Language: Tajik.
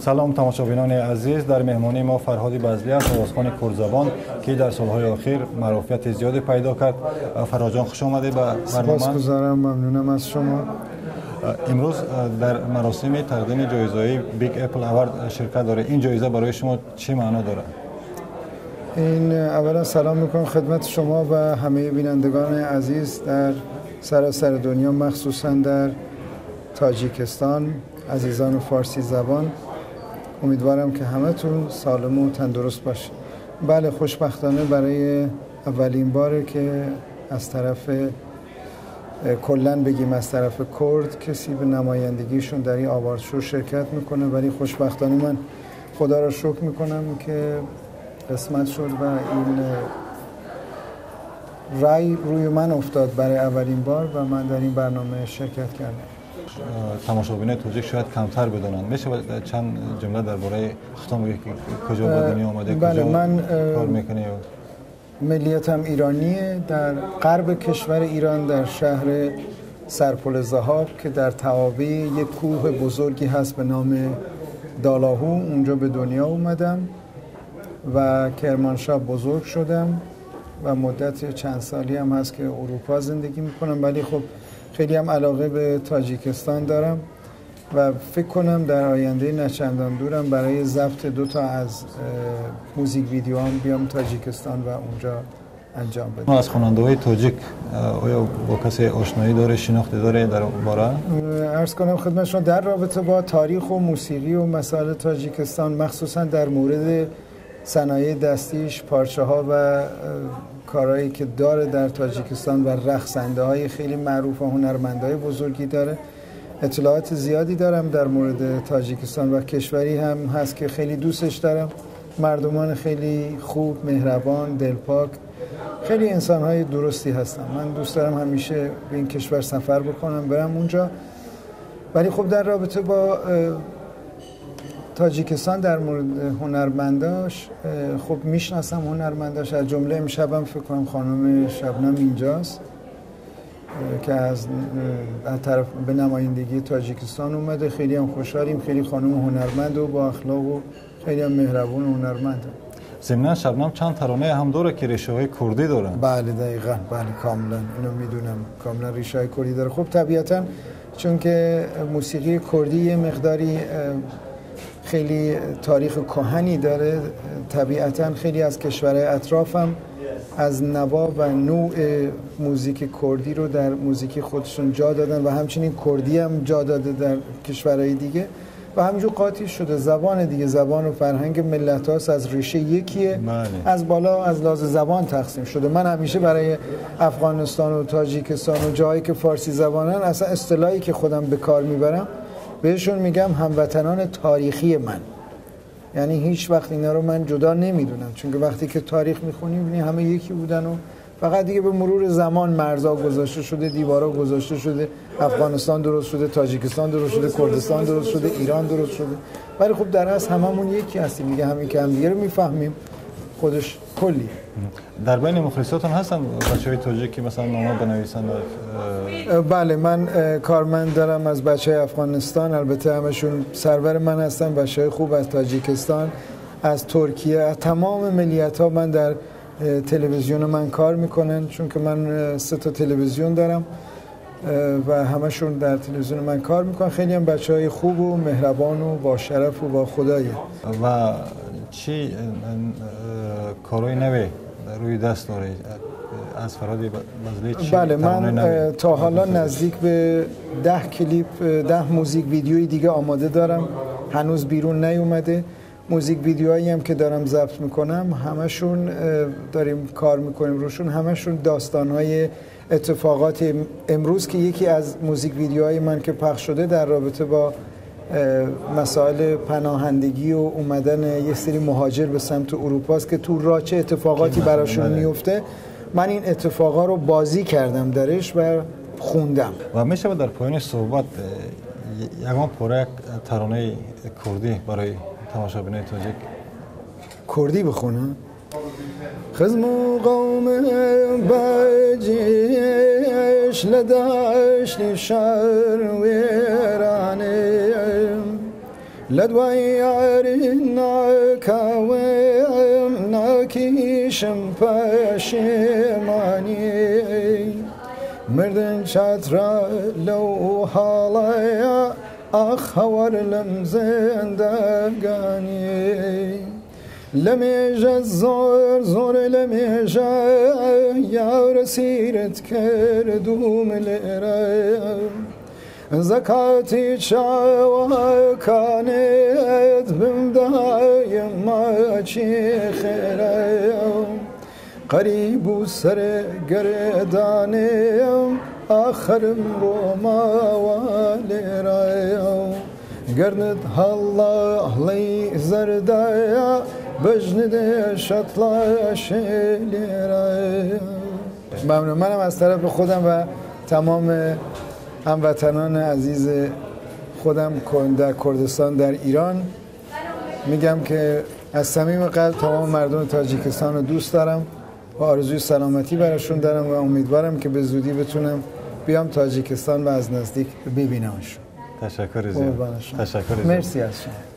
Салом, тамошобинони азиз. Дар меҳмонии мо Фарҳоди Базлӣ аст, овозхони курдзабон, ки дар солҳои охир маъруфияти зиёде пайдо кард. Фарҳодҷон, хуш омадед ба барнома. Сипосгузорам, мамнунам аз шумо. Имрӯз дар маросими тақдими ҷоизаҳои Big Apple Award ширкат доред. Ин ҷоиза барои шумо чӣ маъно дорад? Ин аввалан салом мекунам хидмати шумо ва ҳамаи бинандагони азиз дар саросари дунё, махсусан дар Тоҷикистон, азизони форсизабон. Умедворам ки ҳаматон солим ва тандуруст бошед. Бале, хушбахтона барои аввалин боре ки аз тараф کلاً بگیم از طرف کرد کسی به نمایندگیشون در این award show شرکت میکنه، ولی خوشبختانه من خدا را شکر میکنم که قسمت شد و این رأی روی من افتاد برای اولین بار و من در این برنامه شرکت کردم. Тамошобинои тоҷик шояд камтар бидонанд. Мешавад чанд ҷумла дар бораи худтон бигӯед, ки куҷо ба дунё омаде, بله، куҷо من кор мекунӣ? ملیتم ایرانیه. در غرب کشور ایران، در شهر سرپل ذهاب که در توابع یک کوه بزرگی هست به نام دالاهو، اونجا به دنیا اومدم و کرمانشاه بزرگ شدم و مدت چند سالی هم هست که اروپا زندگی میکنم، ولی خب خیلی هم علاقه به تاجیکستان دارم و فکر کنم در آینده نچندان دورم برای ضبط دو تا از موزیک ویدیوام بیام تاجیکستان و اونجا انجام بدم. Аз хонандаҳои тоҷик оё бо касе ошноӣ доред, шинохте доред дар бора? عرض کنم خدمت شما، در رابطه با تاریخ و موسیقی و مسائل تاجیکستان، مخصوصا در مورد صنایع دستیش، پارچه ها و کارهایی که داره در تاجیکستان و رقصنده های خیلی معروف و هنرمندهای بزرگی داره، اطلاعات زیادی دارم در مورد تاجیکستان و کشوری هم هست که خیلی دوستش دارم. مردمان خیلی خوب، مهربان، دلپاک، خیلی انسان‌های درستی هستن. من دوست دارم همیشه به این کشور سفر بکنم، برم اونجا. ولی خب در رابطه با تاجیکستان در مورد هنرمنداش، خب میشناسم هنرمنداش، از جمله امشبم فکر کنم خانم شبنم اینجاست که از طرف به نمایندگی تاجیکستان اومده. خیلی هم خوشحالیم، خیلی خانم هنرمند و با اخلاق و خیلی هم مهربون و هنرمند. Зимнан, Шабнам чанд таронае ҳам дорад, ки решаҳои курдӣ доранд. بله، دقیقا، بله، کاملا اینو میدونم، کاملا ریشه های کردی داره. خب طبیعتا چون که موسیقی کردی یه مقداری خیلی تاریخ کهنی داره، طبیعتا خیلی از کشورهای اطرافم از نوا و نوع موزیک کردی رو در موزیک خودشون جا دادن و همچنین کردی هم جا داده در کشورهای دیگه و همینجور قاطی شده. زبان دیگه، زبان و فرهنگ ملت هاست، از ریشه یکیه. از بالا از لحاظ زبان تقسیم شده. من همیشه برای افغانستان و تاجیکستان و جایی که فارسی زبانن، اصلا اصطلاحی که خودم به کار میبرم، بهشون میگم هموطنان تاریخی من. یعنی هیچ وقت اینا رو من جدا نمیدونم، چون که وقتی که تاریخ میخونیم میبینی همه یکی بودن و فقط دیگه به مرور زمان مرزا گذاشته شده، دیوارا گذاشته شده، افغانستان درست شده، تاجیکستان درست شده، کردستان درست شده، ایران درست شده، ولی خب در اصل هممون یکی هستیم دیگه. همین که همدیگه رو میفهمیم خودش کلیه. Дар байни мухлисотон ҳастанд бачаҳои тоҷик, ки масалан нома бинависанд? بله، من کارمند دارم از بچه های افغانستان، البته همشون سرور من هستن، بچه های خوب از تاجیکستان، از ترکیه، از تمام ملیت ها من در تلویزیون من کار میکنن، چون که من سه تا تلویزیون دارم و همشون در تلویزیون من کار میکنن. خیلی هم بچه های خوب و مهربان و با شرف و با خدایه. Ва чӣ корҳои наве рӯи даст доред аз Фарҳоди Базлӣ? Чӣ بله، таронаи من наве تا حالا мунтазир? نزدیک به 10 کلیپ، 10 موزیک ویدیوی دیگه آماده دارم، هنوز بیرون نیومده. موزیک ویدیوهایی هم که دارم ضبط میکنم، همشون داریم کار میکنیم روشون، همشون داستانهای اتفاقات امروز که یکی از موزیک ویدیوهای من که پخش شده در رابطه با مسائل پناهندگی و اومدن یه سری مهاجر به سمت اروپا است که تو راه چه اتفاقاتی براشون میفته. من این اتفاقا رو بازی کردم درش و خوندم. Ва мешавад дар поёни суҳбат ягон пора як таронаи курдӣ барои тамошобинои тоҷик? کردی بخونم؟ خزم و قوم بجیش لدشت شهر ویرانه. لدوای یاری ناکاوم ناکیشم پشیمانی مردن چترا لو حاڵەیە ئاخ هەوەر لەم زیندەگانی لەمێژە زۆر زۆر لەمێژە یارە سیرت کردوم لێرە زەکاتی چاوەکانت بمدایم ماچی خێرە قریب و سەر گەرێدانێم ئاخرم ڕۆماوە لێرە گەرنت هەڵڵا هەڵەی زەردایە بەژنت شەتڵاشێ لێرە. ممنون. منم از طرف خودم و تمام هموطنان عزیز خودم در کردستان در ایران میگم که از صمیم قلب تمام مردم تاجیکستان رو دوست دارم و آرزوی سلامتی براشون دارم و امیدوارم که به زودی بتونم بیام تاجیکستان و از نزدیک ببینمشون. تشکر زیاد. قربان شما. تشکر زیاد. مرسی از شما.